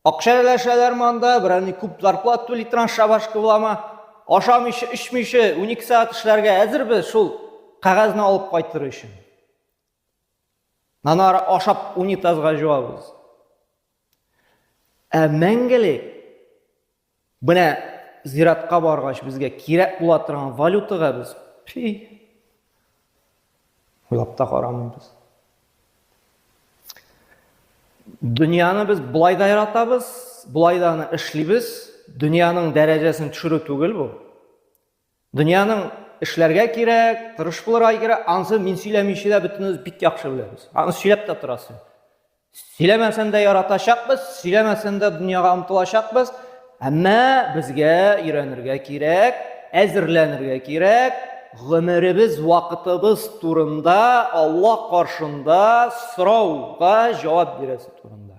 Акча өләшәләрме анда, берәр ни күп зарплата түли торган шабашка буламы? Ашамыйча, эчмичә 12 сәгать эшләргә әзербез шул кәгазьне алып кайтыр өчен. Аннары ашап унитазга җуабыз. Ә мәңгелек менә зиратка баргач безгә кирәк була торган валютага без пи уйлап та карамыйбыз. Дөньяны без болай да яратабыз, болай да аны эшлибез. Дөньяның дәрәҗәсен төшерү түгел бу. Дөньяның эшләргә кирәк, тырыш булырга кирәк, анысы мин сөйләмичә дә бөтенебез бик яхшы беләбез. Аны сөйләп тә торасы. Сөйләмәсән дә яратачакбыз, сөйләмәсән дә дөньяга омтылачакбыз. Әмма безгә өйрәнергә кирәк, әзерләнергә кирәк, гомеребез, вакытыбыз турында Аллаһ каршында сорауга җавап бирәсе турында.